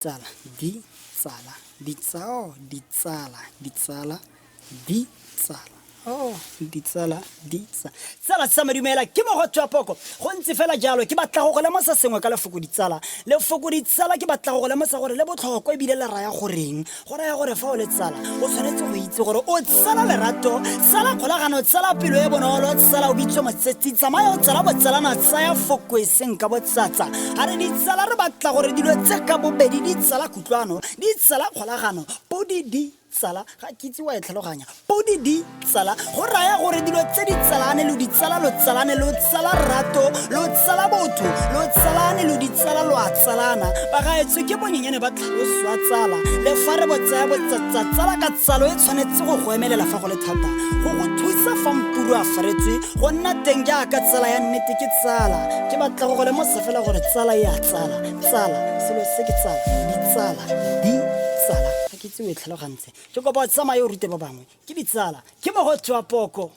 Tsala, di tsala, ditsao, ditsala, ditsala, ditsala. Oh, ditsala, ditsa. Tsala tsa madumela ke mogotho wa poko. Go ntse fela jalo, ke batla go go lemosa sengwe ka lefoko ditsala. Lefoko ditsala ke batla go go lemosa gore le botlhokwa ebile le raya goreng. Go raya gore fa o le tsala, o tshwanetse go itse gore o tsala lerato, tsala kgolagano, tsala pelo e bonolo, tsala o bitswe motsetsi, tsamaya o tsala botsalana, tsaya foko e seng ka botsatsa. A re ditsala re batla gore dilo tse ka bobedi di tsala kutlwano, di tsala kgolagano, podi di tsala, ga ke itse wa e tlhaloganya, podi di tsala go raya gore dilo tse di tsalane lo di tsala lo tsalane lo tsala rato lo tsala botho lo tsalane lo di tsala lo a tsalana bagaetsho ke bonyenyane ba tlhaloso ya tsala le fa re botsaya botsatsa tsala ka tsalo e tshwanetse go go emelela fa go le thata go go thusa fa mpuru a faretswe go nna teng jaaka tsala ya nnete ke tsala ke batla go go lemosa fela gore tsala e a tsala tsala selo se ke tsala ditsala di tsala ga ke itse o e tlhalogantse ke kopa o tsamaye o rute ba bangwe ke ditsala ke mogotsi wa poko.